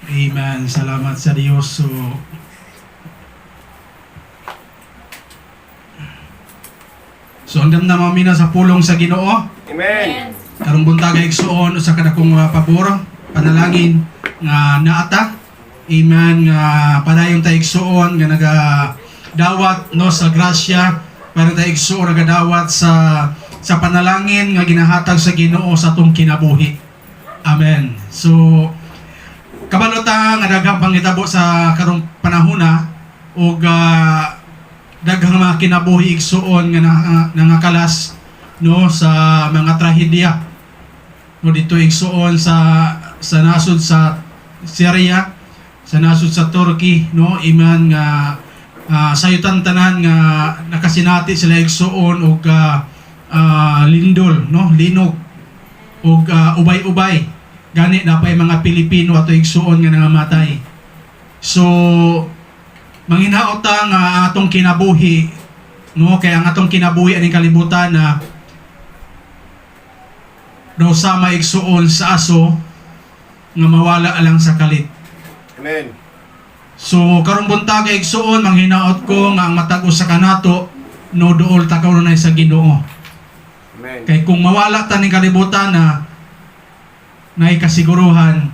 Amen. Salamat sa Dios. So andam na mami na sa pulong sa Ginoo. Amen. Karong buntag, igsuon, usa ka dakong pabor, panalangin nga naata. Amen, nga padayon ta, igsuon, nga naga dawat, no, sa grasya, para ta, igsuon, nagadawat sa panalangin nga ginahatag sa Ginoo sa atong kinabuhi. Amen. So kabalo ta nga daghang panghitabo sa karong panahona ug daghang mga kinabuhi, igsuon, nga nangakalas, no, sa mga trahedya, no, dito, igsuon, sa nasod sa Syria, sa nasod sa Turkey, no, iman nga sayutan tanan nga nakasinati sila, igsuon, og lindol, no, linog ug ubay-ubay. Gani napay mga Pilipino ato, igsuon, nga nangamatay. So manghinaot ta nga atong kinabuhi, no, kay ang atong kinabuhi aning kalibutan na daw sama, igsuon, sa aso nga mawala lang sa kalit. Amen. So karong buntag, igsuon, manghinaot ko nga ang matag usa kanato, no, duol ta kanunay sa Ginoo. Amen. Kay kung mawala ta ning kalibutan na naay kasiguruhan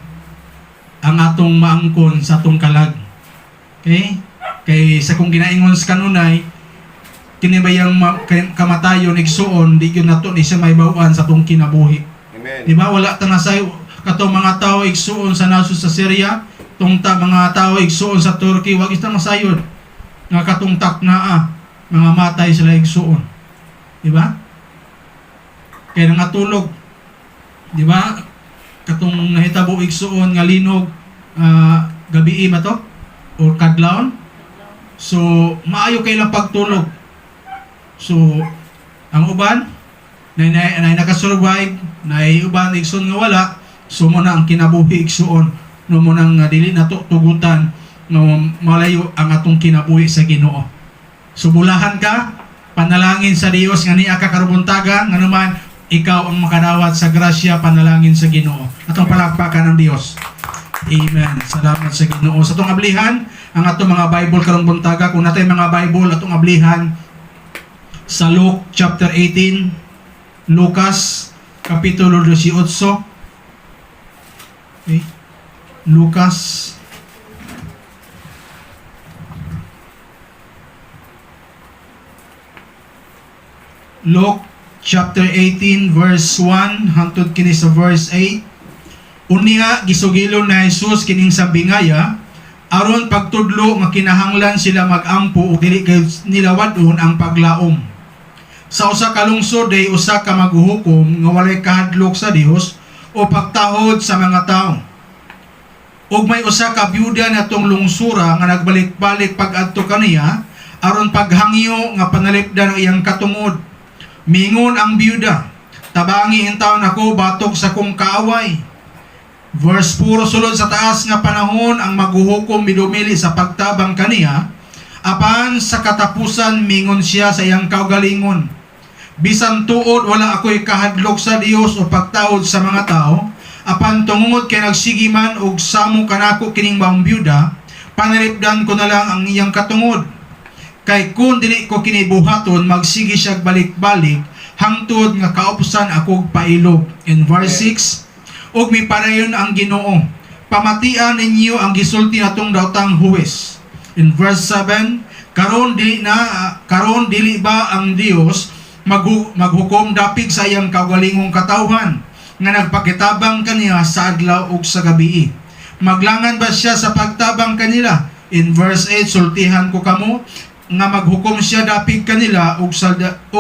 ang atong maangkon sa atong kalag. Okay? Kay sa kung ginaingon sa kanunay, kini bayang kamatayon, igsuon, di gyud nato ni siya mahibaw-an sa atong kinabuhi. Amen. Di ba? Wala ta na say katong mga tao, igsuon, sa nasod sa Syria, tungta mga tao, igsuon, sa Turkey, wag ta masayod nga katong naa mga matay sila, igsuon. Di ba? Kay nangatulog. Di ba? Katong nahitabo, igsuon, nga linog gabi ba to? Or kadlawon? So, maayo kay lang pagtulog. So, ang uban na nakasurvive, na uban, igsoon, nga wala. So mo na ang kinabuhi, igsuon, no, mo nang dili nato tugutan no malayo ang atong kinabuhi sa Ginoo. So bulahan ka, panalangin sa Dios nga niya ka karong buntaga, nganuman ikaw ang makadawat sa grasya, panalangin sa Ginoo. Atong palakpakan ng Dios. Amen. Salamat sa Ginoo. Sa atong ablihan ang atong mga Bible karong buntaga, kung natay mga Bible, atong ablihan sa Luke chapter 18, Lucas kapitulo 18. Okay. Lucas. Luke chapter 18 verse 1 hangtod kini sa verse 8. Unya gisugilon ni Jesus kining sambingaya aron pagtudlo nga kinahanglan sila magampo ug dili kay nila wad-on ang paglaom. Sa usa ka lungsod ay usa ka maghuhukom nga walay kahadlok sa Dios o pagtahod sa mga tao. Ug may usa ka byuda natong lungsura nga nagbalik-balik pag-adto kaniya aron paghangyo nga panalipdan ang iyang katungod. Mingon ang byuda, "Tabangi intawon ako batok sa kong kaaway." Verse 4, sulod sa taas nga panahon ang maghuhukom midumili sa pagtabang kaniya, apan sa katapusan mingon siya sa iyang kaugalingon, "Bisan tuod wala ako'y kahadlok sa Dios o pagtahod sa mga tao, apan tungod kay nagsigi man og samo kanako kining maong byuda, panalipdan ko na lang ang iyang katungod. Kay kung dili ko kini buhaton, magsige siya balik-balik hangtod nga kaupsan akog pailob." In verse 6, ug miparayon ang Ginoo, "Pamatian ninyo ang gisulti natong daotang huwes." In verse 7, karon dili ba ang Dios maghukom dapig sa iyang kaugalingong katawhan nga nagpakitabang kaniya sa adlaw ug sa gabii? Maglangan ba siya sa pagtabang kanila? In verse 8, sultihan ko kamo nga maghukom siya dapig kanila ug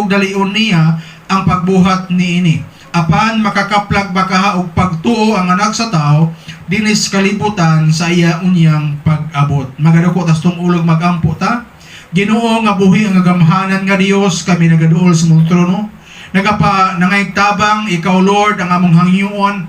dalion niya ang pagbuhat niini. Apan makakaplag ba kaha og pagtuo ang Anak sa Tao dinis kalibutan sa iya unyang pag-abot? Magaduko tas tong ulog, magampo ta. Ginoo nga buhi, ang gamhanan nga Dios, kami nagaduol sa mong trono. Nagapa nangaytabang ikaw, Lord, ang among hangyoon.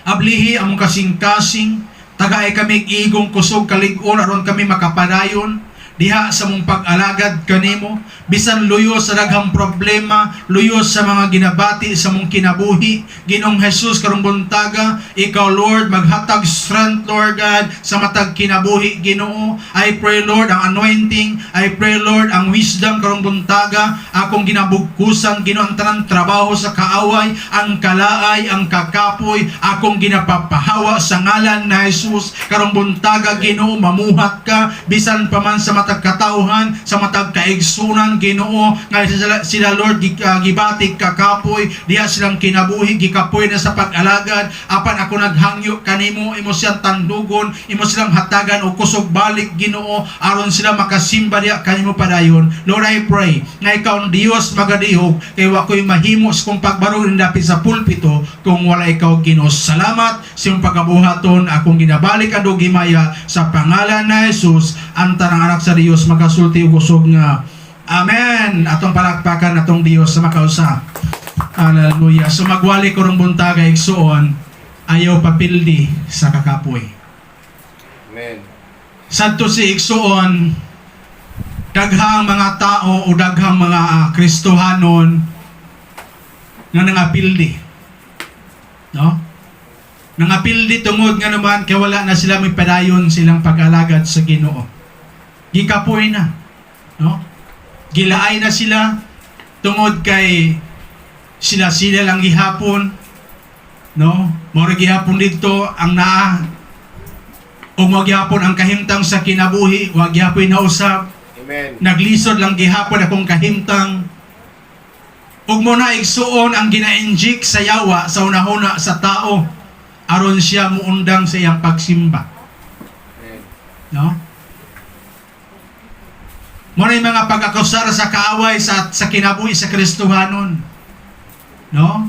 Ablihi among kasing-kasing, tagaay kami igong kusog kalig-on aron kami makapadayon. Diha sa mong pag-alagad kanimo, bisan luyo sa daghang problema, luyo sa mga ginabati sa mong kinabuhi. Ginoong Jesus, karong buntaga, ikaw, Lord, maghatag strength, Lord God, sa matag kinabuhi, Ginoo. I pray, Lord, ang anointing. I pray, Lord, ang wisdom karong buntaga, akong ginabugkusan, Ginoo, ang tanang trabaho sa kaaway, ang kalaay, ang kakapoy, akong ginapapahawa sa ngalan na Jesus. Karong buntaga, Ginoo, mamuhat ka bisan pa man sa matag katawhan, sa matag kaigsunan, Ginoo, nga sila, Lord, gibatik kakapoy diha silang kinabuhi, gikapoy na sa pag-alagad, apan ako naghangyo kanimo, imo siyang tandugon, imo silang hatagan og kusog balik, Ginoo, aron sila makasimba diha kanimo padayon. Lord, I pray nga ikaw ang Dios magadihog, kay wa ko'y mahimo sa kong pagbarog dapit sa pulpito kung wala ikaw, Ginoo. Salamat sa imong pagabuhaton. Akong ginabalik ang himaya sa pangalan na Jesus, ang tanang anak sa Dios makasulti og kusog nga "Amen." Atong palakpakan atong Dios sa makausa. Hallelujah. So magwali ko rong buntaga, igsuon, ayaw papildi sa kakapoy. Amen. Sadto si igsuon, daghang mga tao o daghang mga Kristohanon nga nangapildi. No? Nangapildi tungod nga naman kay wala na sila may padayon silang pag-alagad sa Ginoo. Gikapoy na. No? Gilaay na sila tungod kay sila sila lang gihapon, no? Mao gihapon didto ang naa o mao gihapon ang kahimtang sa kinabuhi, wa gihapon nausab. Amen. Naglisod lang gihapon akong kahimtang. Ug mo na, igsuon, ang gina-inject sa yawa sa unahuna sa tao aron siya muundang sa iyang pagsimba. Amen. No? Mo na yung mga pag-akusar sa kaaway sa kinabuhi sa Kristohanon. No?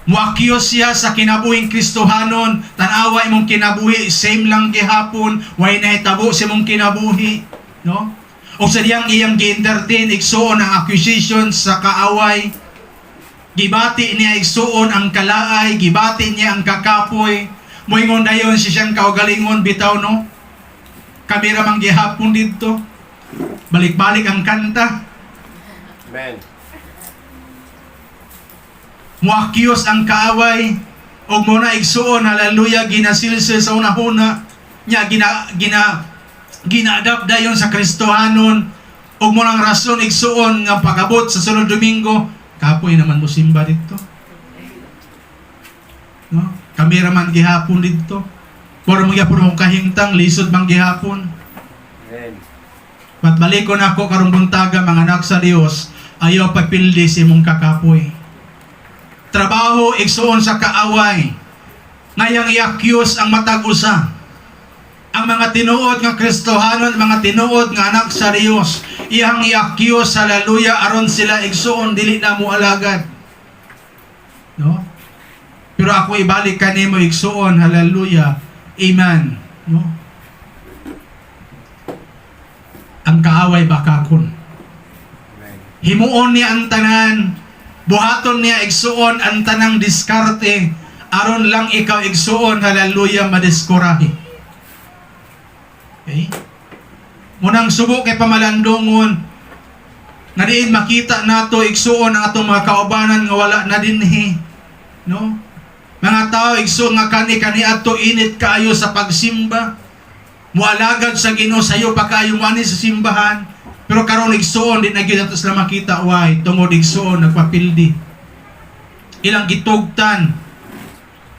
Muakyos siya sa kinabuhing Kristohanon, tan-awa imong kinabuhi, same lang gihapon, way nahitabo sa imong kinabuhi, no? O sa diyang iyang gi-entertain, igsuon, ang accusation sa kaaway, gibati niya, igsuon, ang kalaay, gibati niya ang kakapoy, moingon dayon si siyang kaugalingon, "Bitaw, no? Kami ra mang gihapon didto. Balik-balik ang kanta." Amen. Muakyos ang kaaway ug mo na, igsuon, hallelujah, ginasilsil sa unahuna niya, gina gina gina-adapt dayon sa Kristohanon ug mo nang rason, igsuon, nga pag-abot sa sunod Domingo, kapoy naman mo simba didto. No? Kami ra man gihapon didto. Mura man gihapon akong kahimtang, lisod man gihapon. Amen. But balikon ako karong buntaga, mga anak sa Dios, ayaw papildi sa imong kakapoy. Trabaho, igsuon, sa kaaway. Ngayang i-accuse ang matag usa. Ang mga tinuod nga Kristohanon, mga tinuod nga anak sa Dios, iyang i-accuse, hallelujah, aron sila, igsuon, dili na mo alagad. No? Pero ako ibalik kanimo, igsuon, hallelujah, amen. No? Ang kaaway bakakon. Amen. Himuon niya ang tanan, buhaton niya, igsuon, ang tanang diskarte aron lang ikaw, igsuon, hallelujah, madiskurahe. Okay? Munang subo kay pamalandungon nga diin makita nato, igsuon, ang atong mga kaubanan nga wala na dinhi. No? Mga tao, igsuon, nga kani kani adto init kaayo sa pagsimba. Mualagad sa Ginoo, sayo pa kaayo mo sa simbahan. Pero karon, igsuon, di na gyud nato sila makita. Why? Tungod, igsuon, nagpapildi. Ilang gitugtan.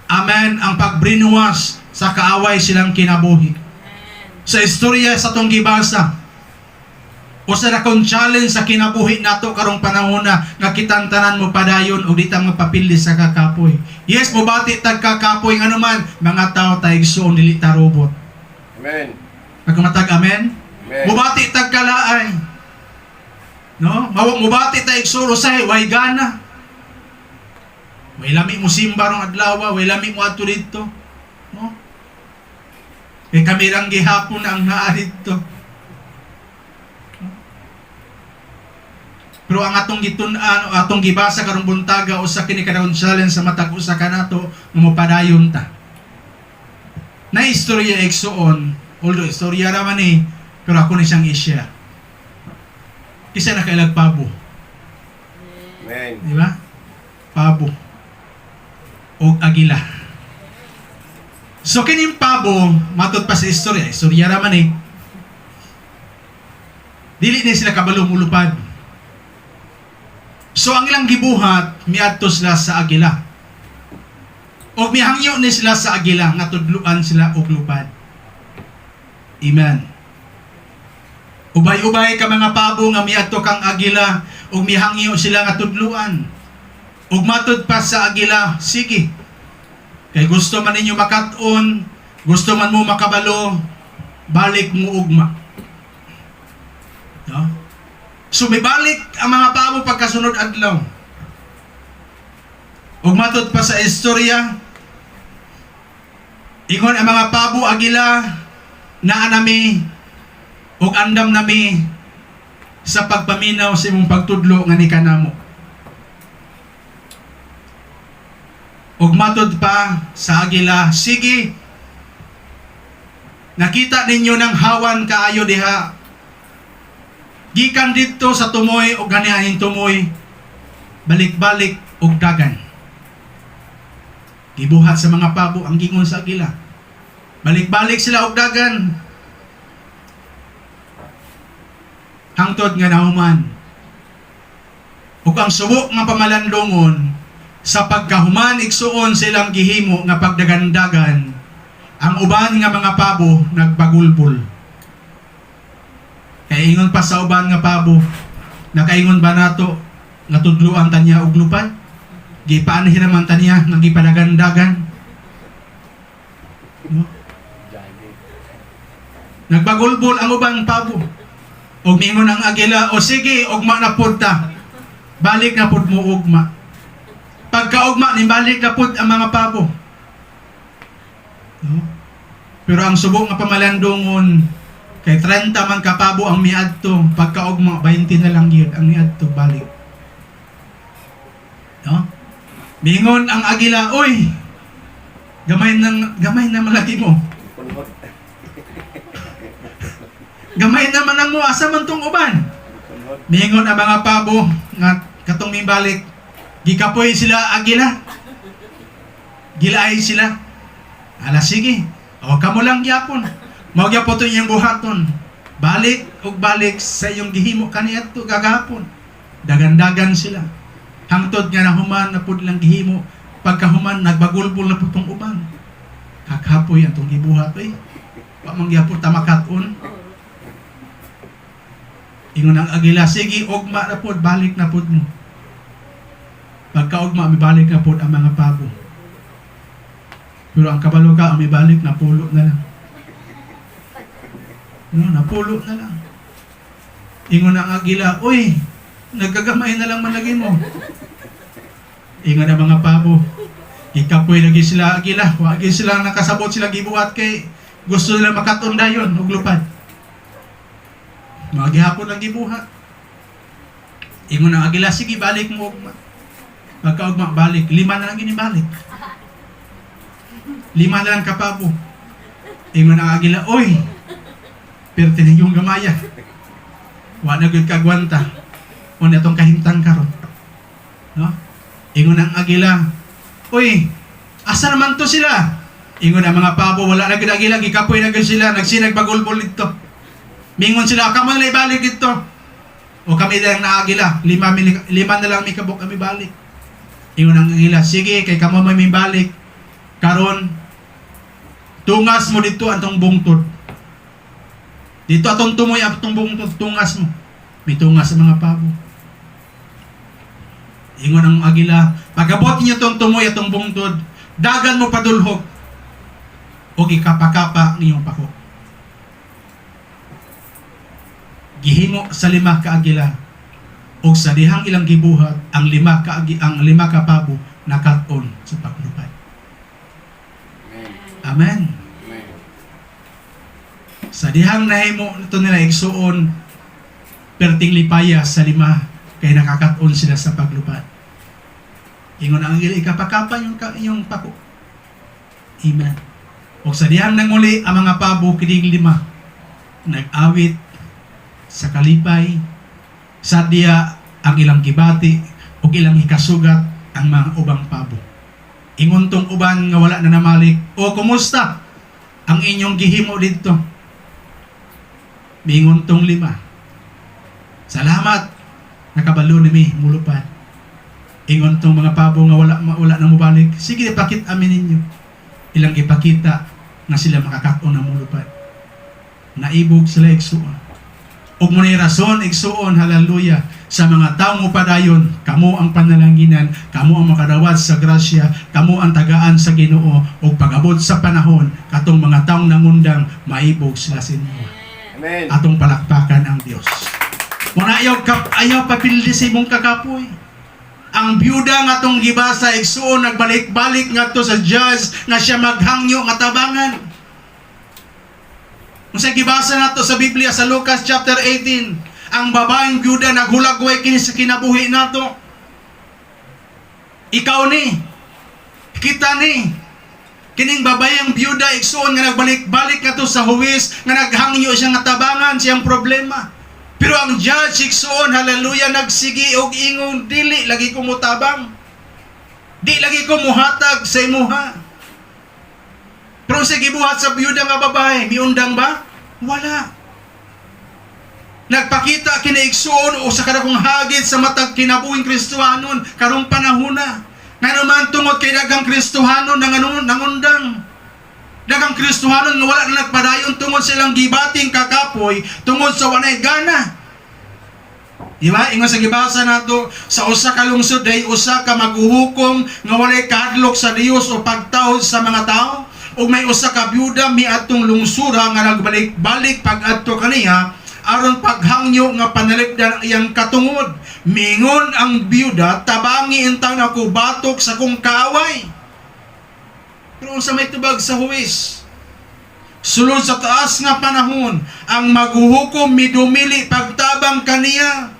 Amen, ang pag-brainwash sa kaaway silang kinabuhi. Sa istorya sa atong gibasa, usa na kong challenge sa kinabuhi nato karong panahon na nga kitang tanan mo padayon og di ta magpapildi sa kakapoy. Yes, mobati tag kakapoy, ngano man mga tao ta, igsuon, dili ta robot. Amen. Nagkumatag amen? Amen. Mubati tag kalaay. No? Mawag mubati ta, igsuon, usahay way gana. Way lami mo simba rong adlaw, way lami mo adto didto. No? Kay kami lang gihapon ang naa didto. Pero ang atong gitun-an o atong gibasa karong buntaga, usa kini ka challenge sa matag usa kanato nga mopadayon ta. Na istorya, igsuon, Although istorya ra man eh, pero ako ni siyang i-share. Kinsa nakailag pabo. Amen. Di ba? Pabo. O agila. So kining pabo, matod pa sa istorya, istorya ra man eh. Dili na sila kabalo mulupad. So ang ilang gibuhat, miadto sila sa agila. O mihangyo ni sila sa agila nga tudluan sila og lupad. Amen. Ubay-ubay ka mga pabo nga miadto kang agila ug mihangyo sila nga tudluan. Ug matud pa sa agila, sige. Kay gusto man ninyo makat-on, gusto man mo makabalo, balik mo ugma. No? So mibalik ang mga pabo pagkasunod adlaw. Ug matud pa sa istorya, ingon ang mga pabo, "Agila, naa nami ug andam nami sa pagpaminaw sa imong pagtudlo nga ni kanamo." Ug matud pa sa agila, "Sige. Nakita ninyo ng hawan kaayo diha. Gikan didto sa tumoy og ganihaning tumoy, balik-balik og dagan." Gibuhat sa mga pabo ang gingon sa agila. Balik-balik sila og dagan. Hangtod nga nahuman. Ug ang subo nga pamalandungon, sa pagkahuman, igsuon, silang gihimo nga pagdagandagan, ang uban nga mga pabo nagbagulbol. Kay ingon pa sa uban nga pabo, "Nakaingon ba nato nga tudluan ta niya og lupad? Gipaanhi raman ta niya nga gipadagandagan." No? Jagi. Nagbagulbol ang ubang pabo. Og miingon ang agila, "O sige, ugma na pud ta. Balik na pud mo ugma." Pagkaugma, nibalik na pud ang mga pabo. No? Pero ang subo nga pamalandungon, kay 30 man kapabo ang miadto, pagkaugma, 20 na lang yun ang miadto balik. No? Mingon ang agila, "Uy, gamay na malagi mo. Punhod. Gamay naman ang mo, asa man tong uban?" Punhod. Mingon ang mga pabo nga katong mibalik, gikapoy sila agila. Gilaay sila. "Ala sige, o kamo lang gyapon. Mao gyapon to inyong buhaton. Balik og balik sa iyong gihimo kaniadto gagapon." Dagandagan sila. Hangtod nga nahuman na pud lang gihimo. Pagkahuman, nagbagulbol na pud tong uban. "Kakapoy ang tong gibuhat oy. Wa man gyapon ta makat-on." Ingon ang agila, "Sige, ugma na pod, balik na pod mo." Pagkaugma, mibalik na pod ang mga pabo. Pero ang kabalo ka, ang mibalik, napulo na lang. No, napulo na lang. Ingon ang agila, "Uy, nagkagamay na lang malagi mo." Ingon ang mga pabo, gikapoy lagi sila agila, wagi sila nakasabot sila gibuhat kay gusto nila makat-on dayon og lupad. Mga gihapon lang gibuhat. Ingon ang agila, "Sige, balik mo ugma." Pagkaugma, balik. 5 na lang ginibalik. 5 na lang kapabo. Ingon ang agila, "Oy, perti yung gamaya. Wa na gyud kagwanta. O na itong kahimtang karon." No? Ingon ang agila, "Uy, asa naman to sila?" Ingon ang mga pabo, "Wala na gyud agila, gikapoy na gyud sila, nagsinag bagulbol dito." Mingon sila, "Kamo na ibalik dito. O kami na lang naagila, 5 na lang may kabok kami balik." Ingon ang agila, "Sige, kay kamo may balik. Karon, tungas mo dito atong bungtod. Dito atong tumoy atong bungtod, tungas mo." May tungas sa mga pabo. Ingon ang agila, "Pagabot niyo tong tumoy atong bungtod, dagan mo padulhog o gikapakapa ang iyong pako." Gihimo sa 5 ka agila og sa dihang ilang gibuhat, ang 5 ka pabo nakat-on sa paglupad. Amen. Amen. Amen. Sa dihang nahimo nito nila, igsuon, perting lipaya sa 5 kay nakakaton sila sa paglupad. Ingon ang agila, "Ikapakapa yung pako." Amen. Ug sa dihang nanguli ang mga pabo, kining lima nag-awit sa kalipay sa diya ang ilang gibati ug ilang hikasugat ang mga ubang pabo. Ingon tong uban nga wala na namalik, "O kumusta ang inyong gihimo didto?" Miingon tong lima, "Salamat, nakabalo nimi mulupad." Ingon tong mga pabo nga wala na mobalik, "Sige, ipakita amin ninyo." Ilang ipakita nga sila makakaon na mulupad. Naibog sila, igsuon. Ug mao rason, igsuon, hallelujah, sa mga taong mupadayon, kamo ang panalanginan, kamo ang makadawat sa grasya, kamo ang tagaan sa Ginoo, ug pag-abot sa panahon, katong mga taong nangundang, maibog sila sa inyo. Amen. Atong palakpakan ang Dios. Muna ayaw papildi sa imong kakapoy. Ang byuda nga atong gibasa, igsuon, nagbalik-balik ngadto sa judge nga siya maghangyo nga tabangan. Kung sa gibasa nato sa Biblia sa Lucas chapter 18, ang babaeng byuda naghulagway kini sa kinabuhi nato. Ikaw ni, kita ni, kining babayeng byuda, igsuon, nga nagbalik-balik ngadto sa huwis nga naghangyo siya nga tabangan siyang problema. Pero ang judge, igsuon, hallelujah, nagsigi og ingon, "Dili lagi ko mutabang. Di lagi ko muhatag sa imuha." Pero sa gibuhat sa byuda nga babae, miundang ba? Wala. Nagpakita kini, igsuon, o sa kadakong hagit sa matag kinabuhing Kristohanon karong panahona. Ngano man, tungod kay daghang Kristohanon nangundang. Daghang Kristohanon nga wala na nagpadayon tungod silang gibating kakapoy, tungod sa walay gana. Di ba? Ingon sa gibasa nato sa usa ka lungsod day usa ka maghuhukom nga walay kahadlok sa Dios o pagtahod sa mga tao, ug may usa ka byuda miadtong lungsura nga nagbalik-balik pag-adto kaniya aron paghangyo nga panalipdan ang iyang katungod. Mingon ang byuda, "Tabangi intawon ako batok sa kong kaaway." Pero unsa may tubag sa huwis? Sulod sa taas nga panahon, ang maghuhukom midumili pagtabang kaniya.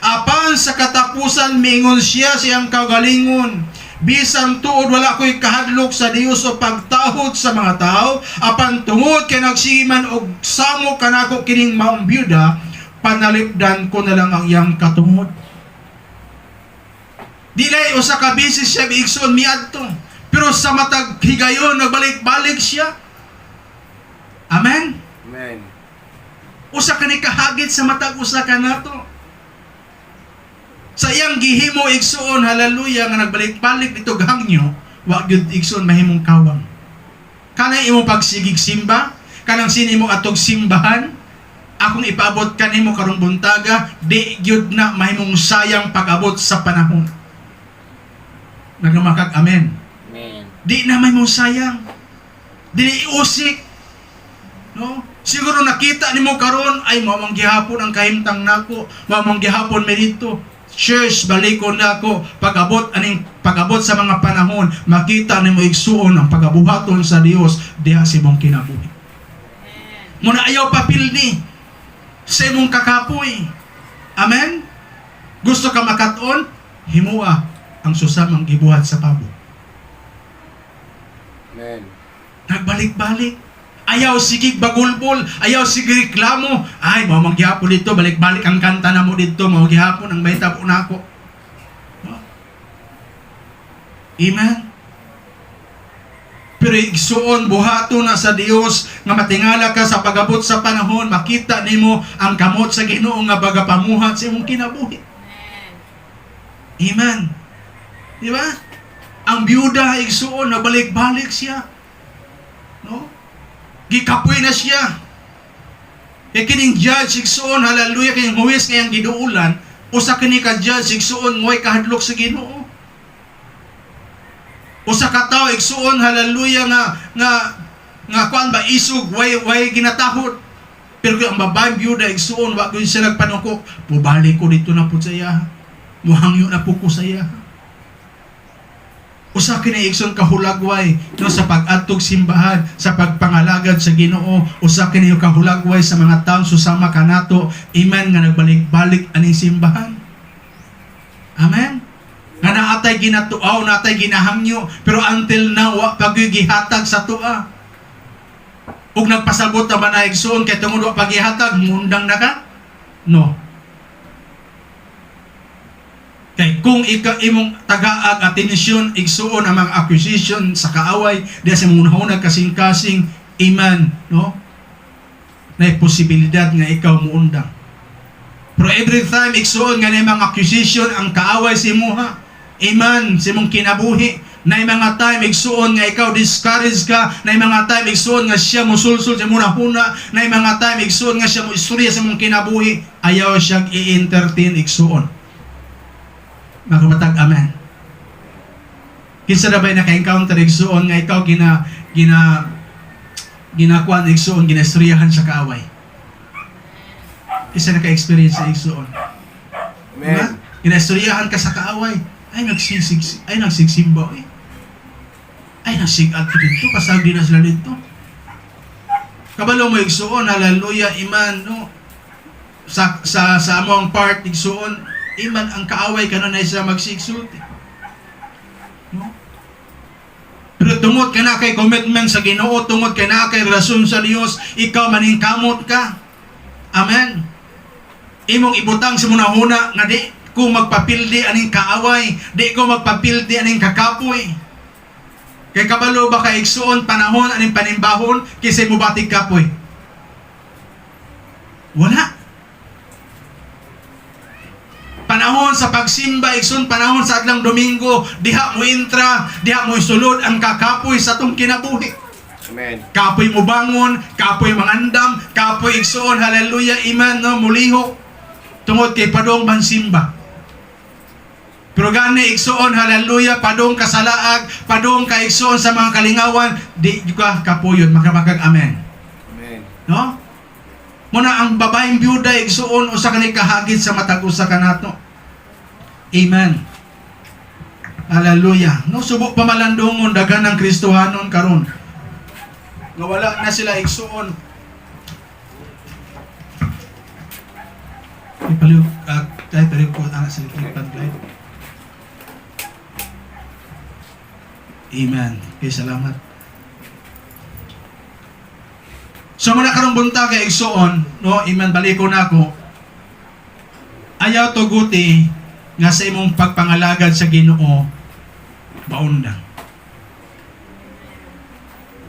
Apan sa katapusan mingon siya siyang kagalingon, "Bisan tuod wala ko'y kahadlok sa Dios o pagtahod sa mga tao, apan tungod kay nagsiman og samo kanako kining maong byuda, panalipdan ko na lang ang iyang katungod." Dili usa ka beses siya, igsoon, miadto. Pero sa matag higayon nagbalik-balik siya. Amen. Amen. Usa ka ni kahagit sa matag usa ka nato. Sa iyang gihimo, igsuon, hallelujah, nga nagbalik-balik dito hangyo, wa gyud, igsuon, mahimong kawang. Kanang imong pagsigig simba, kanang sini mo atog simbahan, akong ipaabot kanimo karong buntaga, di gyud na mahimong sayang pag-abot sa panahon. Nagamakag amen. Amen. Di na mahimong sayang. Dili usik. No? Siguro nakita nimo karon ay mao man gihapon ang kahimtang nako, mao man gihapon mi dito. Church, balikon nako pag-abot aning pag-abot sa mga panahon, makita nimo, igsuon, ang pagabuhaton sa Dios diha sa imong kinabuhi. Muna ayaw papildi sa imong kakapoy. Amen? Gusto ka makat-on? Himua ang susamang gibuhat sa pabo. Amen. Nagbalik-balik. Ayaw sige bagulbol, ayaw sige reklamo. "Ay, mao man gihapon dito, balik-balik ang kanta na mo dito, mao gihapon ang mahitabo nako." No? Amen. Pero igsuon, buhato na sa Dios nga matingala ka sa pagabot sa panahon, makita nimo ang kamot sa Ginoo nga bagapamuhat sa imong kinabuhi. Amen. Di ba? Ang byuda, igsuon, nabalik-balik siya. No? Gikapoy na siya. Kay kining judge, igsuon, hallelujah, kining huwis ngayang giduulan, usa kini ka judge, igsuon, ngoy kahadlok sa Ginoo. Usa ka tawo, igsuon, hallelujah, nga kuan ba, isog, way ginatahod. Pero kung ang babaeng byuda, igsuon, wa gyud siya nagpanuko. "Mubalik ko dito na po sa iya. Muhangyo na po ko sa iya." Usa kini, igsoon, kahulagway, no, sa pag-adtog simbahan, sa pagpangalagad sa Ginoo, usa kini kahulagway sa mga taong susama kanato, amen, nga nagbalik-balik aning simbahan. Amen. Nga naatay ginatuaw, naatay ginahangyo, pero until now wa pa gyud gihatag sa tua. Ug nagpasabot na ba na, igsuon, kay tungod wa pagihatag, mundang na ka? No. Kay kung ika imong tagaag atensyon, igsuon, ang mga accusation sa kaaway diya sa imong hunahuna, kasing-kasing, iman, no? Na posibilidad nga ikaw muundang. Pero every time, igsuon, nga na mga accusation ang kaaway sa imuha, iman, sa imong kinabuhi, na mga time, igsuon, nga ikaw discourage ka, na mga time, igsuon, nga siya musulsul sa imong huna, na mga time, igsuon, nga siya mo istorya sa imong kinabuhi, ayaw siya i-entertain, igsuon. Makabatag amen. Kinsa na ba'y naka-encounter, igsuon, nga ikaw gina gina ginakuan, igsuon, ginaistoryahan sa kaaway? Kinsa naka-experience sa, igsuon? Amen. Diba? Ginaistoryahan ka sa kaaway. Ay nagsigsimba eh. Ay nagsigad ko dito, kasag di na sila dito. Kabalo mo, igsuon, hallelujah, iman, no? Sa among part, igsuon, iman, ang kaaway kano na siya magsigsulti. No? Pero tungod ka na kay commitment sa Ginoo, tungod kay na kay relasyon sa Dios, ikaw maningkamot ka. Amen. Imong ibutang sa munahuna nga di ko magpapildi aning kaaway, di ko magpapildi aning kakapoy. Kay kabalo ba ka, igsuon, panahon aning panimbahon kinsay mobatig kapoy? Wala. Panahon sa pagsimba, igsoon, panahon sa adlang Domingo, diha mo intra, diha mo sulod ang kakapoy sa atong kinabuhi. Amen. Kapoy mo bangon, kapoy mangandam, kapoy, igsuon, hallelujah, iman, no, muliho. Tungod kay padong mansimba. Pero gani, igsuon, hallelujah, padong kasalaag, padong ka, igsuon, sa mga kalingawan, di ka kapuyon, makabakag amen. Amen. No? Muna ang babaeng byuda, igsuon, usa kani kahagit sa matag usa kanato. Amen. Hallelujah. No, subo pa malandungon daghan ng Kristohanon karon. Nga wala na sila, igsuon. Ay paliw, kahit paliw ko anak sa likod Clyde. Amen. Okay, salamat. So muna karong buntag, igsuon, no, amen, baliko na ako. Ayaw tuguti nga sa imong pagpangalagad sa Ginoo maundang.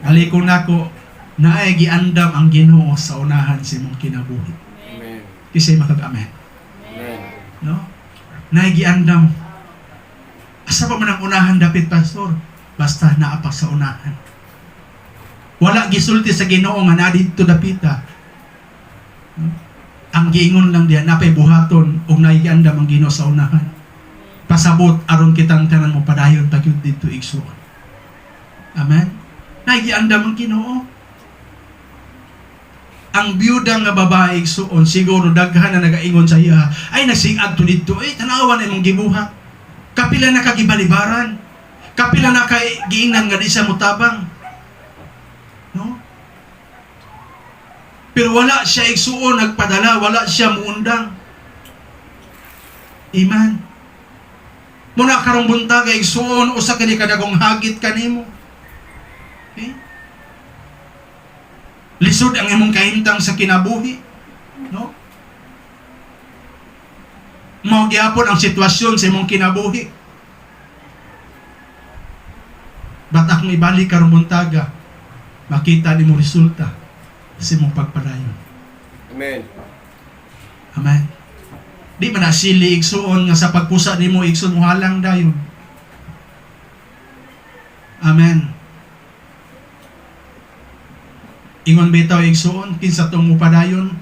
Baliko na ako, naay giandam ang Ginoo sa unahan sa imong kinabuhi. Amen. Kisay makag-amen. Amen. No? Naay giandam. Asa pa man ang unahan dapit, pastor? Basta naa pa sa unahan. Wala gisulti sa Ginoo nga naa didto dapita. No? Ang giingon lang diya napay buhaton ug naay giandam ang Ginoo sa unahan. Pasabot aron kitang tanan mo padayon pa gyud didto, igsuon. Amen. Naay giandam ang Ginoo. Ang byuda nga babae, igsuon, siguro daghan na nagaingon sa iya, "Ay nagsigad to didto eh, tanawa na imong gibuhat. Kapila na kagibalibaran. Kapila na kay giingnan nga di siya mutabang." No? Pero wala siya, igsuon, nagpadala, wala siya muundang. Amen. Muna karong buntag, igsuon, usa kini kadagong hagit kanimo. Okay? Lisod ang imong kahimtang sa kinabuhi. No? Mao gyapon ang sitwasyon sa imong kinabuhi. But akong ibalik karong buntaga, makita nimo resulta sa imong pagpadayon. Amen. Amen. Di man na sili, igsuon, nga sa pagpusa nimo, igsuon, muhalang dayon. Amen. Ingon bitaw, igsuon, kinsa tong mupadayon,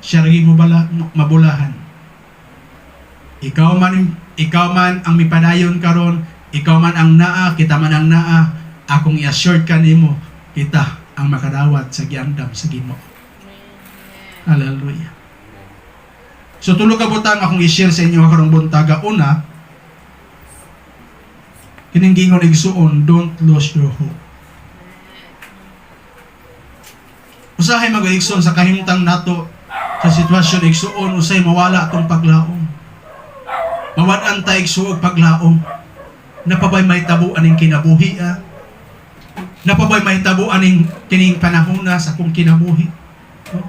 siya lagi mo bala, mabulahan. Ikaw man ang mipadayon karon, ikaw man ang naa, kita man ang naa, akong i-assure kanimo, kita ang makadawat sa giandam sa Ginoo. Hallelujah. So tulo ka butang akong i-share sa inyo karong buntaga. Una, kining gingon, igsuon, don't lose your hope. Usahay mag igsuon sa kahimtang nato sa sitwasyon, igsuon, usay mawala atong paglaom. Mawad-an ta, igsuon, paglaom. Napabay may tabo aning kinabuhi ah. Naa pa bay mahitabo aning kining panahona sa akong kinabuhi? No?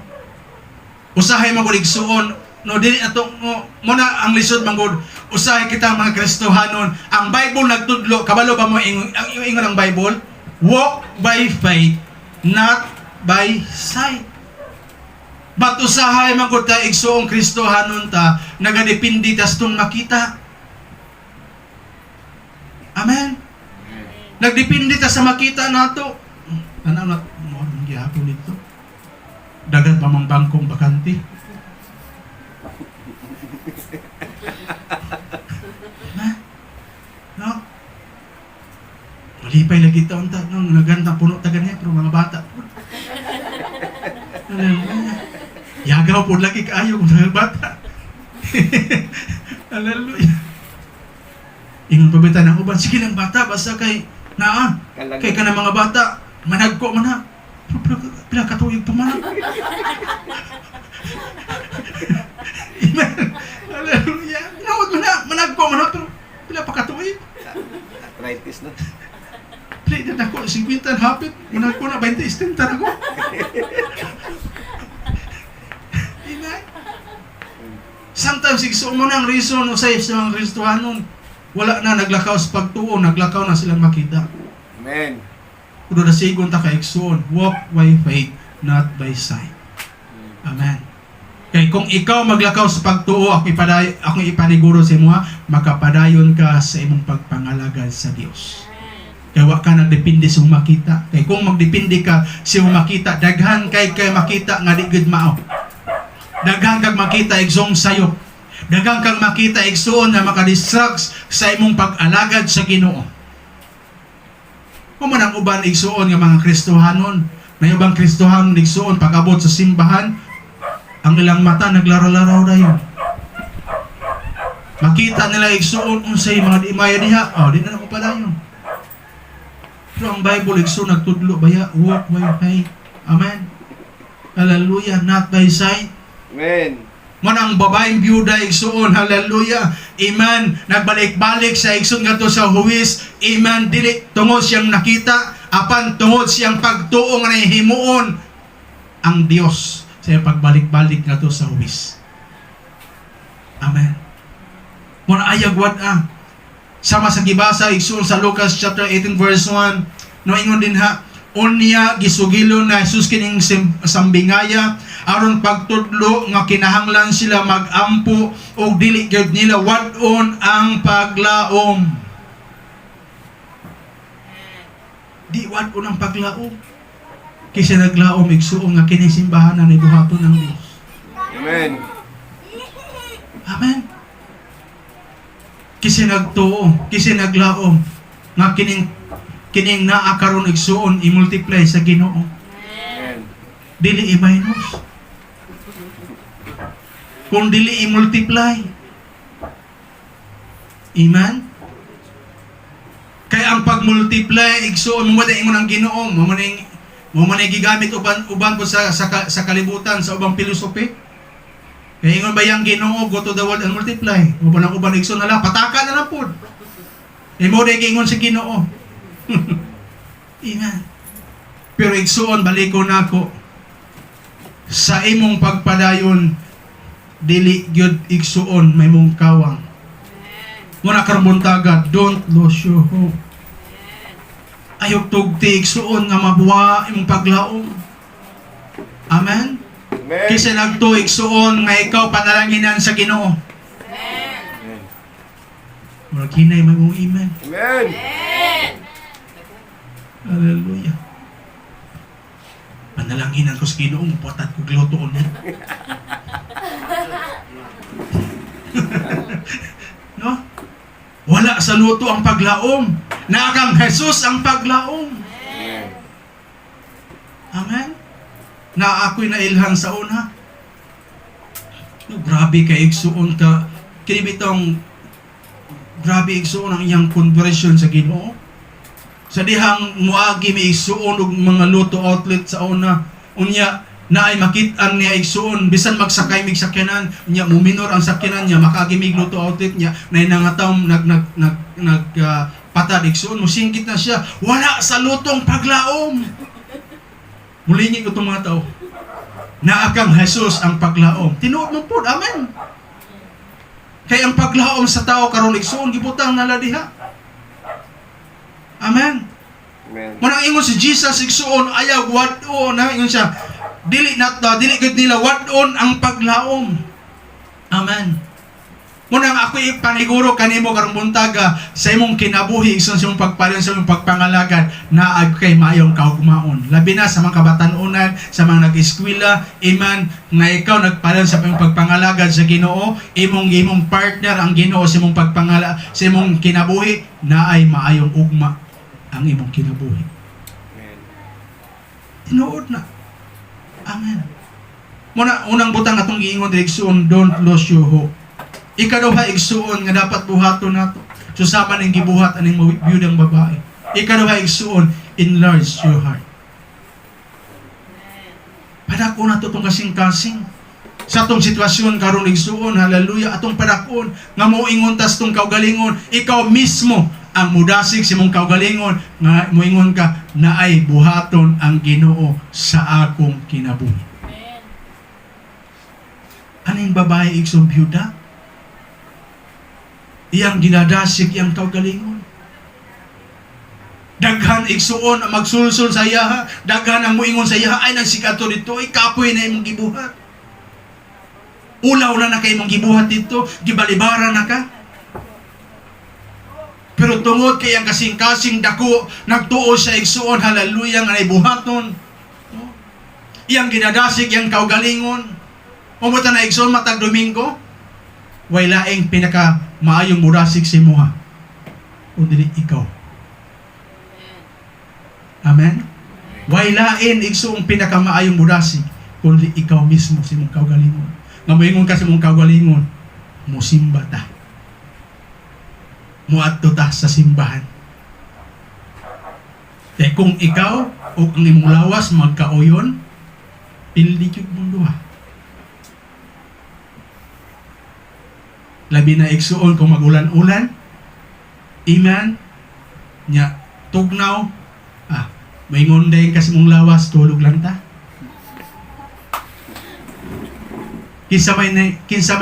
Usahay man gud, igsuon, no, dili ato mo mo na ang lisod man gud. Usahay kita mga Kristohanon, ang Bible nagtudlo, kabalo ba mo ingon, ang ingon ang Bible, "Walk by faith, not by sight." But usahay man gud ta, igsuong Kristohanon ta, nagadepende tas tung makita. Amen. Nagdepende ta sa makita nato. Ano na mo ang gihapon dito? Daghan pa mang bangkong bakante. Ha? No? Malipay lagi taon ta no, naganda puno ta ganyan pero mga bata po. Hallelujah. Yagaw po lagi kaayo kung mga bata. Hallelujah. Ingon pa bitaw ng uban, sige lang bata, basta kay naa. Kalag- Kay kana mga bata, managko man na. Pero pila ka tuig pa man. Amen. Hallelujah. Tinuod man na, managko man na, pero pila pa ka tuig. Arthritis na. Play na ako, 50 na hapit, managko na, 20, 70 na ako. Amen. Sometimes, igsuon mo na ang reason usay sa mga Kristohanon. Wala na naglakaw sa pagtuo, naglakaw na silang makita. Amen. Pero nasigon ta kay igsuon, walk by faith, not by sight. Amen. Kay kung ikaw maglakaw sa pagtuo, ako ipaniguro sa imo, makapadayon ka sa imong pagpangalagad sa Dios. Kay wa ka nagdepende sa imong makita. Kay kung magdepende ka sa imong makita, daghan kay makita nga di gud mao. Daghan kag makita, igsoong, sayop. Daghan kang makita, igsuon, na makadistract sa imong pag-alagad sa Ginoo. Kung man ang uban, igsuon, nga mga Kristohanon, na ubang Kristohanon, igsuon, pag-abot sa simbahan, ang ilang mata naglaro-laro dayon. Makita nila, igsuon, unsay mga di maya diha, oh, di na ako padayon. Pero ang Bible, igsuon, nagtudlo baya, walk by faith. Amen. Hallelujah, not by sight. Amen. Mo ang babaeng byuda, igsuon, hallelujah. Amen. Nagbalik-balik sa, igsuon, ngadto sa huwis. Amen. Dili tungod siyang nakita, apan tungod siyang pagtuo nga nahihimuon ang Dios sa iyang pagbalik-balik ngadto sa huwis. Amen. Mo na ayag wad-a. Sama sa gibasa, igsuon, sa Lucas chapter 18 verse 1, no, ingon din ha, unya gisugilon na Jesus kining sambingaya aron pagtudlo nga kinahanglan sila magampo og dili gyud nila wad-on ang paglaom. Di wad-on ang paglaom. Kaysa naglaom, igsuon, nga kining simbahan na buhaton ng Dios. Amen. Amen. Kasi nagtuo, kasi naglaom nga kining kining naa karon, igsuon, i-multiply sa Ginoo. Amen. Dili i-minus. Kung dili i-multiply. Amen? Kaya ang pag-multiply, igsuon, mo ingon ang Ginoo, mo man gigamit uban uban po sa kalibutan, sa ubang philosophy. Kaya ingon ba yung Ginoo, "Go to the world and multiply"? Mo ba nang uban, igsuon, na lang, pataka na lang pod. Imo day giingon sa Ginoo. Amen. Pero igsuon, baliko nako. Sa imong pagpadayon, dili gyud, igsuon, may mong kawang. Muna karong buntaga, don't lose your hope. Ayog tugti, igsuon, nga mabuwa imong paglaom. Amen. Amen. Kaysa nagtuo, igsuon, nga ikaw panalanginan sa Ginoo. Amen. Murag hinay may mong amen. Amen. Hallelujah. Panalanginan ko sa Ginoo, muputat ko gluto niya. No? Wala sa luto ang paglaom. Naa kang Jesus ang paglaom. Amen. Amen. Na ako'y nailhan sa una. No, grabe kay igsuon ka. Kini bitong grabe, igsuon, ang iyang conversion sa Ginoo. Sa dihang muagi mi, igsuon, og mga luto outlet sa una. Unya naay makit-an niya, igsuon, bisan magsakay mig sakyanan, unya muminor ang sakyanan niya, makaagi mig luto outlet niya, nay nga tawo nag nag nag nag patad igsuon, musingkit na siya, wala sa lutong paglaom. Mulingi ko itong mga tao. Naa kang Jesus ang paglaom. Tinuod mo po, amen. Kay ang paglaom sa tao karon igsuon gibutang nala diha. Amen. Amen. Munang ingon si Jesus igsuon ayaw wad-on na ingon siya. Dili na dili gud nila wad-on ang paglaom. Amen. Munang ako ipaniguro kanimo karong buntaga sa imong kinabuhi igsoon, sa imong pagpalion, sa imong pagpangalagad, naag kay maayong kaugmaon. Labi na sa mga kabatan-unan, sa mga nag-eskwela, iman nga ikaw nagpalion sa imong pagpangalagad sa Ginoo, imong imong partner ang Ginoo sa imong pagpangala sa imong kinabuhi, naay maayong ugma ang imong kinabuhi. Amen. Tinuod na. Amen. Muna, unang butang atong giingon diri igsuon, don't lose your hope. Ikaduha igsuon nga dapat buhaton nato. Susama ning gibuhat aning biyudang babae. Ikaduha igsuon, enlarge your heart. Padako na to tong kasing-kasing. Sa atong sitwasyon karon igsuon, hallelujah, atong padakon nga moingon tas tong kaugalingon, ikaw mismo ang mudasig sa imong kaugalingon nga moingon ka naay buhaton ang Ginoo sa akong kinabuhi. Aning babae igsoon byuda? Iyang ginadasig iyang kaugalingon. Daghan igsuon ang magsulsul sa iyaha, daghan ang muingon sa iyaha, ay nagsigato dito, ay kapoy na imong gibuhat. Ulaw na na kay imong gibuhat dito, gibalibara na ka. Pero tungod kay ang kasing-kasing dako, nagtuo siya igsuon, hallelujah, nga buhaton. No? Iyang ginadasig, iyang kaugalingon. Umuta na igsuon matag Domingo, way laing pinaka maayong murasig sa imuha. Kundi ikaw. Amen? Way lain igsuong pinakamaayong murasig kundi ikaw mismo sa imong kaugalingon. Nga moingon ka sa imong kaugalingon, musimba ta. Muadto ta sa simbahan. Kaya kung ikaw o ang imong lawas magkauyon, pildi gyud mong duha. Labi na igsuon kung magulan-ulan. Amen. Nya tugnaw, maingon dayon kasi mong lawas, tulog lang ta. Kinsa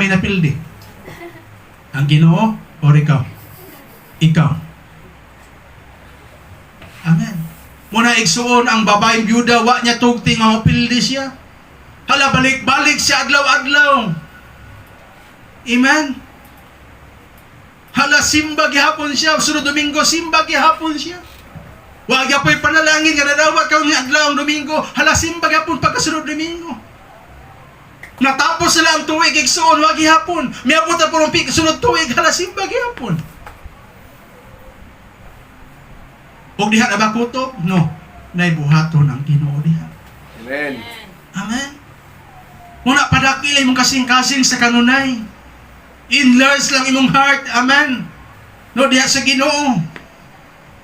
may napildi? Ang Ginoo or ikaw? Ikaw. Amen. Muna igsuon ang babaeng byuda, wa niya tugti nga mapildi siya. Hala, balik-balik siya adlaw-adlaw. Amen. Hala, simba gihapon siya. Sunod Domingo, simba gihapon siya. Wa gyapoy panalangin nga nadawat karon nga adlaw ang Domingo. Hala, simba gihapon pagkasunod Domingo. Natapos sila ang tuig igsuon, wa gihapon. Miabot na purong pik sunod tuig, hala simba gihapon. Og diha na ba kutob? No. Nay buhaton ang Ginoo diha. Amen. Amen. Muna padakila imong kasing-kasing sa kanunay. Enlarge lang imong heart. Amen. No diha sa Ginoo.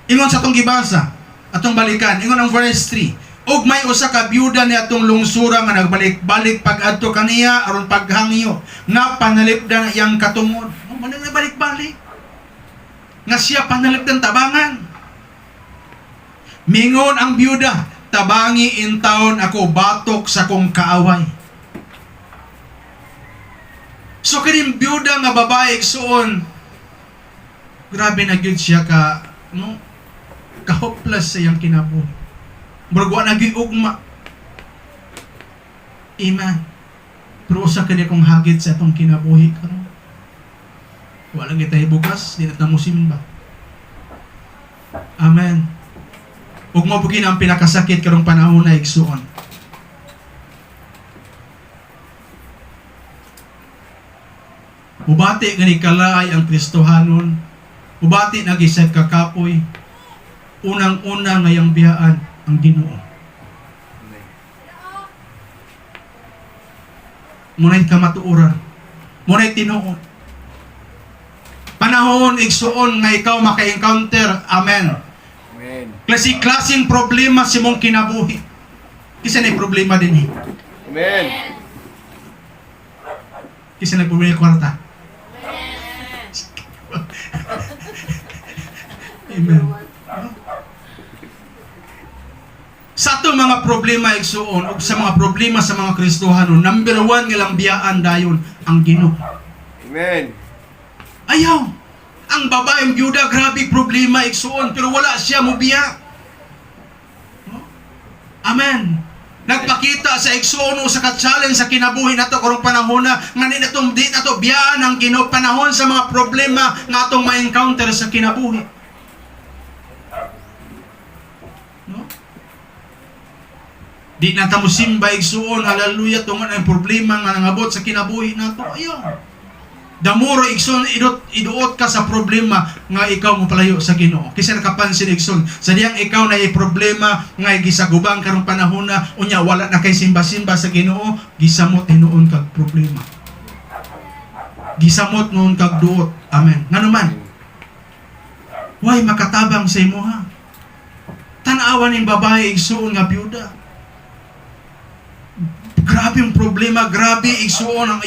Ingon sa atong gibasa, atong balikan, ingon ang verse 3. Ug may usa ka byuda ni atong lungsura nga nagbalik-balik pag-adto kaniya aron paghangyo nga panalipdan iyang katungod. Oh, manang balik-balik. Nga siya panalipdan tabangan. Mingon ang byuda, tabangi intawon ako batok sa kong kaaway. So kining byuda nga babae igsuon, grabe na gyud siya ka no, ka-hopeless sa iyang kinabuhi. Murag wa na gyud ugma. Amen. Pero usa kini kong hagit sa atong kinabuhi karon. Wala lang kita bukas, di na ta mo simba. Amen. Ug mo ang pinakasakit karong panahon na igsuon. Mubati nga ni kalaay ang Kristohanon. Mubati na gisag kakapoy. Unang-una ngayang biyaan ang Ginoo. Amen. Muna'y kamatuoran. Muna'y tinuod. Panahon igsuon nga ikaw maka-encounter. Amen. Amen. Klase-klaseng problema sa imong kinabuhi. Kisa na problema din eh. Amen. Kisa na problema kwarta. Amen. Sa atong mga problema, igsuon, ug sa mga problema sa mga Kristohano, number one nga lang biyaan dayon ang Ginoo. Amen. Ayaw. Ang babaeng byuda, grabe problema, igsuon, pero wala siya mobiya. No? Amen. Nagpakita sa igsuon o sa ka-challenge sa kinabuhi nato karong panahon na nga di nato biyaan ang Ginoo panahon sa mga problema nga atong ma-encounter sa kinabuhi. No? Di na ta mo simba, igsuon, hallelujah, tungod ang problema nga nangabot sa kinabuhi nato. Ayaw. Damuro, igsoon, iduot ka sa problema nga ikaw mo palayo sa Ginoo. Kaysa nakapansin, igsoon, sa diyang ikaw na problema nga gisagubang karong panahon na unya wala na kay simba-simba sa Ginoo, gisamot hinuon kag problema. Gisamot noon kag duot. Amen. Ngano man? Way makatabang sa imuha. Tan-awan ning babae, igsuon, nga byuda. Grabe yung problema, grabe, igsuon, ang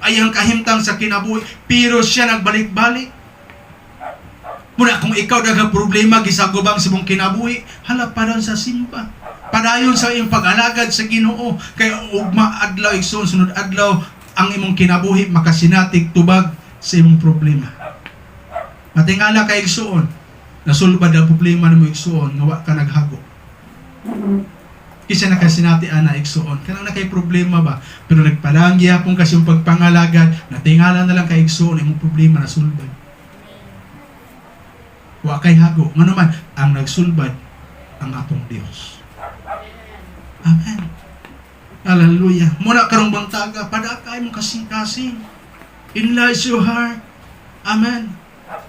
iyang kahimtang sa kinabuhi, pero siya nagbalik-balik. Muna kung ikaw daghang problema gisagubang sa imong kinabuhi, hala pa sa simba. Padayon sa iyong pag-alagad sa Ginoo kay ugma adlaw, igsuon, sunod adlaw ang imong kinabuhi makasinatig tubag sa imong problema. Matingala ka, igsuon, nasulbad ang problema nimo, igsuon, nga wa ka naghago. Kisa nakasinati ana, igsuon. Kanang na kay problema ba? Pero nagpalang gihapon kasi yung pagpangalagad, natingala na lang kay, igsuon, imong problema nasulbad. Wa kay hago. Ngano man, ang nagsulbad ang atong Dios. Amen. Hallelujah. Muna karong buntaga, padakay mong kasing-kasing. Enlarge your heart. Amen.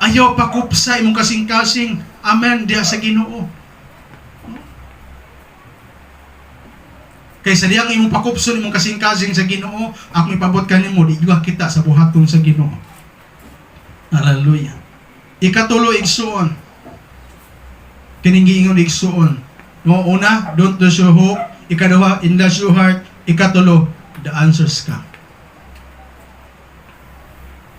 Ayaw pakupsa imong kasing-kasing. Amen. Diha sa Ginoo. Kay sa diyang imong pakupson imong kasing-kasing sa Ginoo, ako ipabot kanimo di juga kita sa buhaton sa Ginoo. Hallelujah. Ikatulo, igsuon. Kining giingon, igsuon. No, una, don't lose your hope. Ikaduha, enlarge your heart. Ikatulo, the answers come.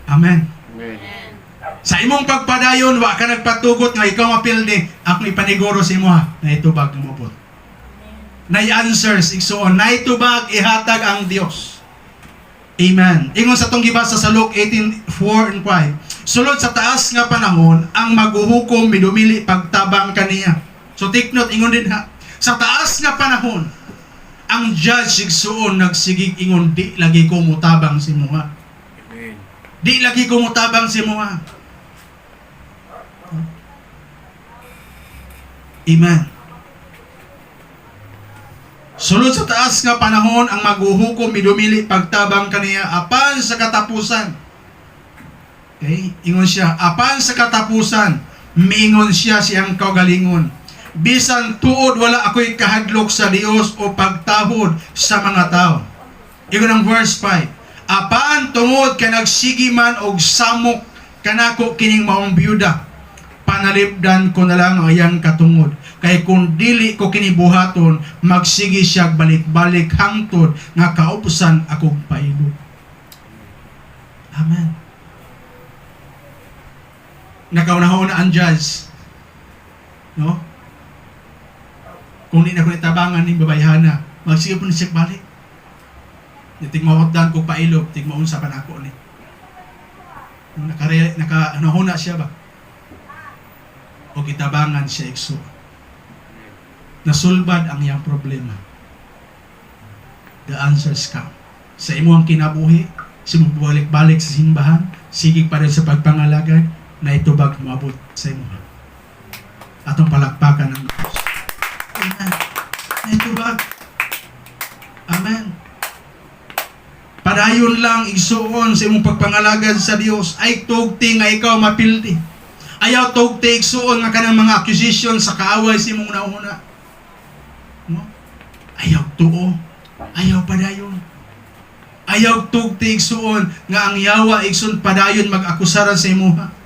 Amen. Amen. Sa imong pagpadayon, wa ka nagpatugot nga ikaw mapildi, ako ipaniguro sa imo ha, na itubag mo. Nay answers, igsuon, nay tubag ihatag ang Dios. Amen. Ingon sa tong gibasa sa Luke 18:4 and 5. Sulod sa taas nga panahon, ang maguhukom midumili pagtabang kaniya. So take note, ingon din ha. Sa taas nga panahon, ang judge, igsuon, nagsigig ingon, "Di lagi ko mutabang si imuha." Amen. "Di lagi ko mutabang si imuha." Amen. Sulod sa taas nga panahon, ang maguhukom midumili pagtabang kaniya apan sa katapusan. Okay? Ingon siya, apan sa katapusan, miingon siya siyang kaugalingon, "Bisan tuod wala ako'y kahadlok sa Dios o pagtahod sa mga tao." Ingon ang verse 5. "Apan tungod kay nagsigi man og samok kanako kining maong byuda, panalipdan ko na lang ang iyang katungod. Kay kung dili ko kini buhaton, magsigi siya balik-balik hangtod nga kaupsan akong pailob." Amen. Nakaunahon na ang judge. No? "Kung di na ko itabangan ning babayhana, magsige po ni siya balik. Tigmaotdan ko pailob, tigmaunsa pa nako ni." Naka nahuna siya ba? O gitabangan siya, igsoon. Nasulbad ang iyang problema. The answers come. Sa imong kinabuhi, sa imong balik-balik sa simbahan, sige pa rin sa pagpangalagad, na itubag moabot sa imo. Atong palakpakan ng Diyos. Amen. Naitubag. Amen. Padayon lang, igsuon, sa imong pagpangalagad sa Dios ay tugti nga ikaw mapildi. Ayaw tugti, igsuon, nga kanang mga accusation sa kaaway sa imong nauna. No? Ayaw tuo. Ayaw padayon. Ayaw tugti, igsuon, nga ang yawa, igsuon, padayon mag-akusaran sa imuha.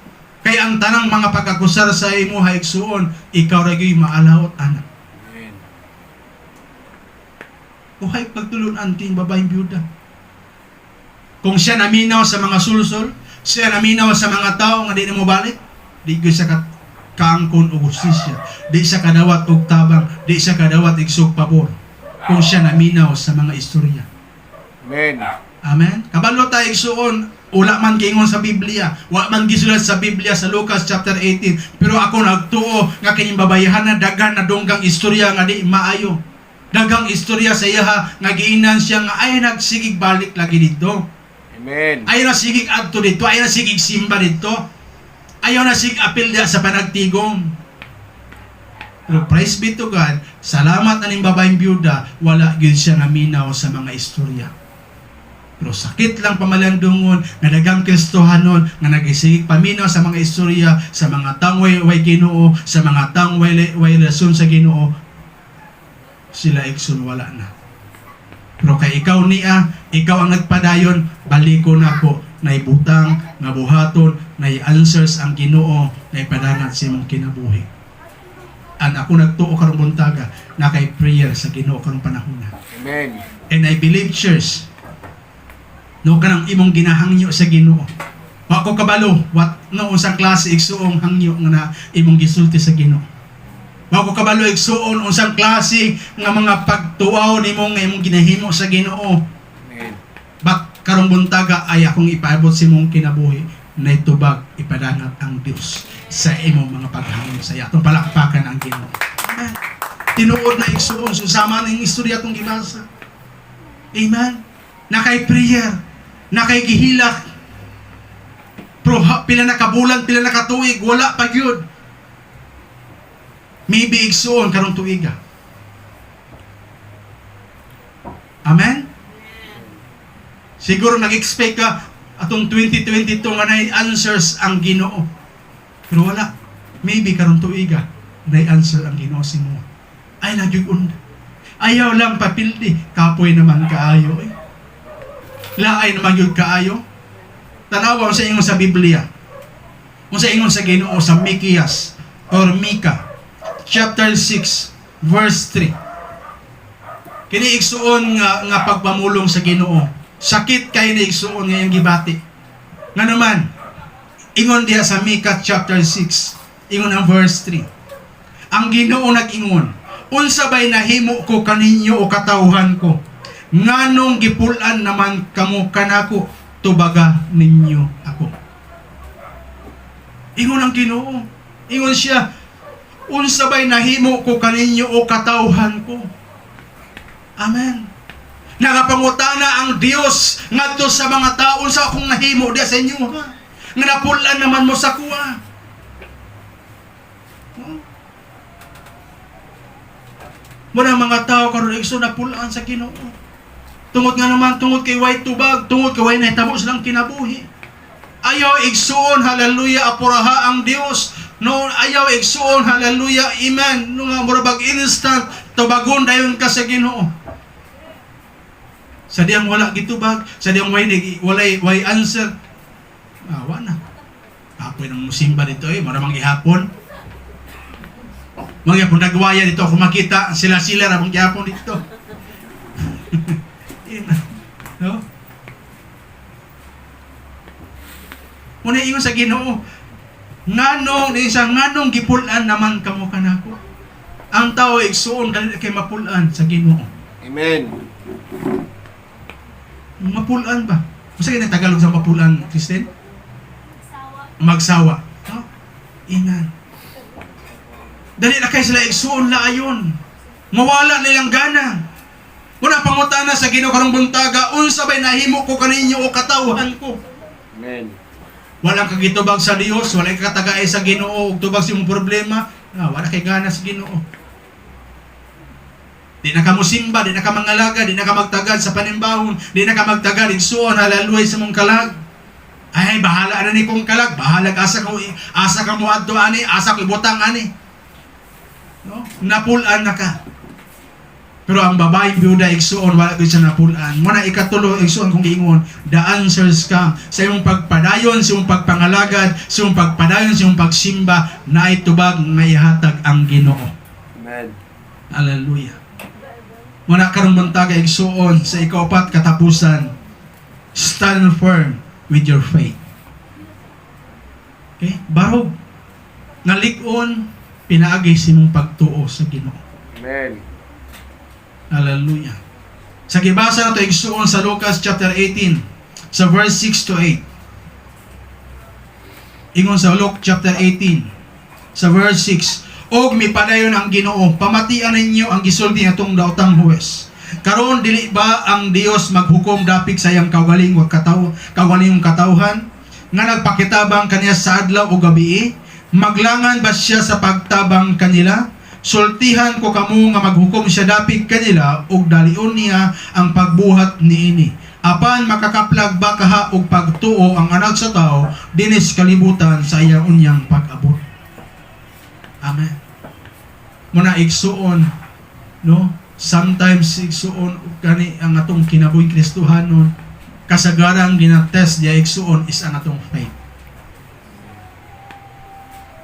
Kay ang tanang mga pag-akusar sa imuha, igsuon, ikaw ra gyud maalawot ana. Amen. Uhay pagtulunan ting babaeng byuda. Kung siya naminaw sa mga sulsol, siya naminaw sa mga tao nga di na mo balik, di gyud siya kaangkon og hustisya. Di siya kadawat og tabang, di siya kadawat igsoong pabor kung siya naminaw sa mga istorya. Amen. Amen. Kabalo ta, igsuon, wala man giingon sa Biblia, wa man gisulat sa Biblia sa Lucas chapter 18, pero ako nagtuo nga kining babayhana daghan na dunggang istorya nga di maayo. Daghang istorya sa iyaha nga giingnan siya nga ay nagsigig balik lagi didto. Amen. Ayaw na sigig adto didto, ayaw na sigig simba didto. Ayaw na sig apil diha sa panagtigom. Pero praise be to God, salamat aning babaeng byuda, wala gyud siya naminaw sa mga istorya. Pero sakit lang pamalandungon nga daghang Kristohanon nga nagisigig paminaw sa mga istorya, sa mga taong way Ginoo, sa mga taong way rason sa Ginoo, sila, igsoon, wala na. Pero kay ikaw niya, ikaw ang nagpadayon, baliko nako, naibutang, nga buhaton, nay answers ang Ginoo, na ipadangat sa imong kinabuhi. An ako nagtuo karong buntaga na kay prayer sa Ginoo karong panahon na. Amen. And I believe, church, no, kanang imong ginahangyo sa Ginoo. Wa ko kabalo what no unsang klase, igsuong, hangyo nga na imong gisulti sa Ginoo. Wa ko kabalo, igsuon, unsang klase nga mga pagtuaw nimo nga imong ginahimo sa Ginoo. Amen. But karong buntaga ay akong ipaabot sa imong kinabuhi na itubag, ipadangat ang Dios sa imong mga paghangyo sa iya. Atong palakpakan ang Ginoo. Amen. Tinuod na, igsuon, susama ning istorya atong gibasa. Amen. Na kay prayer, na kay gihilak. Pero pila na kabulan, pila na katuig, wala pa gyud. Maybe, igsuon, karong tuiga. Amen? Siguro nag-expect ka atong 2022 nga nay answers ang Ginoo. Pero wala. Maybe karong tuiga nay answer ang Ginoo sa imo. Ay nagyug. Ayaw lang papildi, kapoy naman kaayo eh. Laay naman gyud kaayo. Tanawa sa ingon sa Biblia. Kung sa ingon sa Ginoo sa Mikias or Mika chapter 6 verse 3. Kini, igsuon, nga pagpamulong sa Ginoo. Sakit kay ni, igsuon, nga iyang gibati. Nga naman, ingon diha sa Mika chapter 6, ingon ang verse 3. Ang Ginoo nag-ingon, "Unsa bay nahimo ko kaninyo o katawhan ko? Nganong gipul-an naman kamo kanako, tubaga ninyo ako?" Ingon ang Ginoo. Ingon siya, "Unsa bay nahimo ko kaninyo o katawhan ko?" Amen. Nakapangutana ang Dios ngadto sa mga tao, "Sa akong nahimo diya sa inyo ha? Nga napul-an naman mo sa akoa?" Oh. Muna mga tao karon, igsoon, napul-an sa Ginoo. Tungod nga naman, tungod kay way tubag, tungod kay way nahitabo silang kinabuhi. Ayaw, igsuon, hallelujah, apuraha ang Dios. No, ayaw, igsuon, hallelujah, amen. No nga mura bag instant tubagon dayon ka sa Ginoo. Sa diyang wala gitubag, sa diyang walay way answer. Ah, wa na. Kapoy ng musimba dito eh, mura mang gihapon. Mga gihapon nagwaya dito ako makita sila sila ra mong gihapon dito. No? Muna ingon sa Ginoo, nganong isa nganong gipul-an naman kamo kanako? Ang tao, igsuon, dali kay mapul-an sa Ginoo. Amen. Mapul-an ba? Unsa kini Tagalog sa mapul-an, Kristen? Sawa. Magsawa. No? Amen. Dali na kay sila, igsuon, laayon. Mawala nilang gana. Una pangutana sa Ginoo karong buntaga, "Unsa bay nahimo ko kaninyo o katawhan ko?" Amen. Walang kagitubag sa Dios, wala kang katagaay sa Ginoo ug tubag sa imong problema, ah, wala kay gana sa Ginoo. Di na ka mosimba, di na ka mangalaga, di na ka magtagad sa panimbahon, di na ka magtagad, igsuon, hallelujah, sa mong kalag. Ay, bahala na ni kong kalag, bahala ka, asa ka mo adto ani, asa ko ibutang ani. No? Napul-an na ka. Pero ang babaeng byuda, igsuon, wala gyud siya napul-an. Muna ikatulo, igsuon, kung giingon, the answers come. Sa imong pagpadayon, sa imong pagpangalagad, sa imong pagpadayon, sa imong pagsimba, naay tubag nga ihatag ang Ginoo. Amen. Hallelujah. Muna karong buntaga, igsuon, sa ikaupat katapusan, stand firm with your faith. Okay? Barog. Nga lig-on pinaagi sa imong pagtuo sa Ginoo. Amen. Hallelujah. Sa gibasa nato, igsuon, sa Lucas chapter 18 sa verse 6 to 8. Ingon sa Luke chapter 18 sa verse 6, "Og mipadayon ang Ginoo, pamatian ninyo ang gisulti atong daotang huwes. Karon dili ba ang Dios maghukom dapig sa iyang kaugalingong katawhan nga nagpakitabang kaniya sa adlaw o gabi? Maglangan ba siya sa pagtabang kanila? Sultihan ko kamo nga maghukom siya dapig kanila ug dalion niya ang pagbuhat niini. Apan makakaplag ba kaha og pagtuo ang Anak sa Tao dinis kalibutan sa iyang unyang pag-abot?" Amen. Muna, igsuon, no? Sometimes, igsuon, gani ang atong kinabuhi Kristohanon, kasagarang ginatest diya, igsuon, is ang atong faith.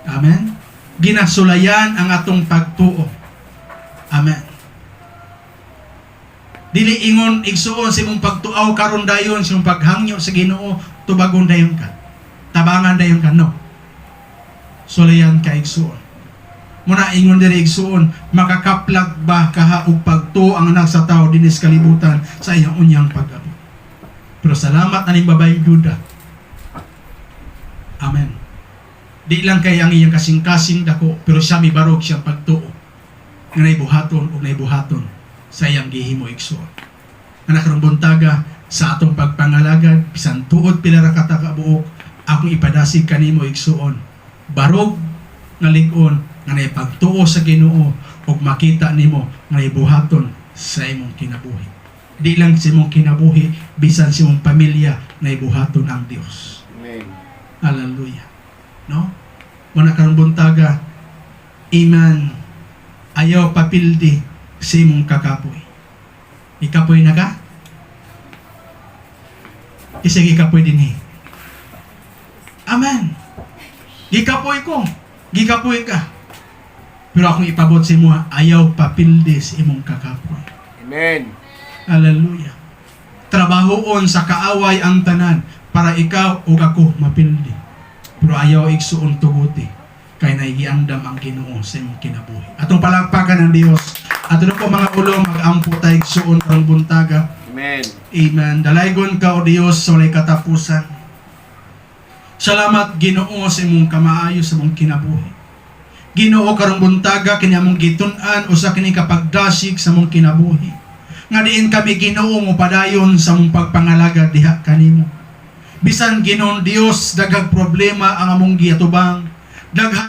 Amen. Ginasulayan ang atong pagtuo. Amen. Dili ingon, igsuon, sa imong pagtuaw karon dayon, sa imong paghangyo sa Ginoo, tubagon dayon ka. Tabangan dayon ka, no. Sulayan ka, igsuon. Muna ingon diri, igsuon, makakaplag ba kaha og pagtuo ang Anak sa Tao dinis kalibutan sa iyang unyang pag-abot? Pero salamat aning babaeng byuda. Amen. Di lang kay ang iyang kasing-kasing dako, pero siya mibarog siyang pagtuo nga naibuhaton og naibuhaton sa iyang gihimo, igsuon. Anak, karong buntaga sa atong pagpangalagad, bisan tuod pila ra ka kabuok, akong ipadasig kanimo, igsuon. Barog nga lig-on nga naipagtuo sa Ginoo ug makita nimo nga naibuhaton sa imong kinabuhi. Di lang sa imong kinabuhi, bisan sa imong pamilya naibuhaton ang Dios. Amen. Hallelujah. No? Muna karong buntaga, amen, ayaw papildi sa imong kakapoy. Ikapoy na ka? Kasi gikapoy din eh. Amen. Gikapoy ko. Gikapoy ka. Pero akong ipabot sa imo, ayaw papildi sa imong kakapoy. Amen. Hallelujah. Trabahoon sa kaaway ang tanan para ikaw o ako mapildi. Pero ayaw, igsuon, tuguti kay naigiandam ang Ginoo sa imong kinabuhi. Atong palakpakan ng Dios. Ato na po mga ulo, mag-ampo tayo, igsuon, karong buntaga. Amen. Amen. Dalaygon ka, O Dios, sa walay katapusan. Salamat, Ginoo, sa imong kamaayo sa imong kinabuhi. Ginoo, karong buntaga kini among gitun-an usa kini ka pagdasig sa among kinabuhi. Nga diin kami, Ginoo, mo padayon sa among pagpangalagad diha kanimo. Bisan, Ginoong Dios, daghang problema ang among giatubang, daghan